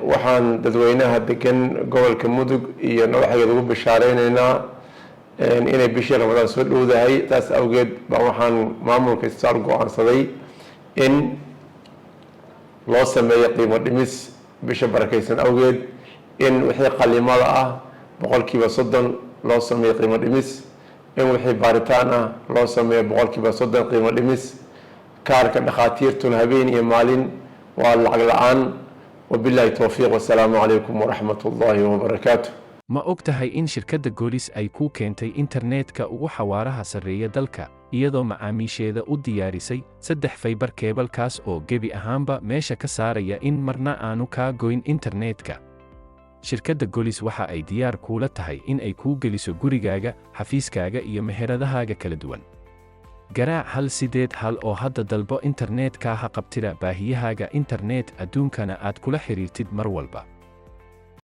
Waxaan dadweynaha degan gobolka Mudug iyo nawaxigeed ugu bishaareyneyna inay bishii Ramadaan soo dhowdahay. Taas awgeed baa waxaan maamulka isbitaal go-aansaday in loo sameeyo qiimo dhimis bisha barakeysan awgeed, in wixii qalimada ah 30% loo sameeyo qiimo dhimis, in wixii baaritaan ah loo sameeyo 30% qiimo dhimis. Kaarka dhakhaatiirtuna habeen iyo maalin waa lacag la-aan. Wabillahi towfiiq, wasalaamu calaykum waraxmat ullaahi wabarakaatu. Ma og tahay in shirkadda Golis ay kuu keentay internetka ugu xawaaraha sarreeya dalka, iyadoo macaamiisheeda u diyaarisay 3 fiber cable-kaas oo gebi ahaanba meesha ka saaraya in marna aanu kaa goyn internetka? Shirkadda Golis waxa ay diyaar kuula tahay in ay kuu geliso gurigaaga, xafiiskaaga iyo meheradahaaga kala duwan. Garaac 181 oo hadda dalbo internetka, ha qabtida baahiyahaaga internet, adduunkana aad kula xidhiirtid mar walba.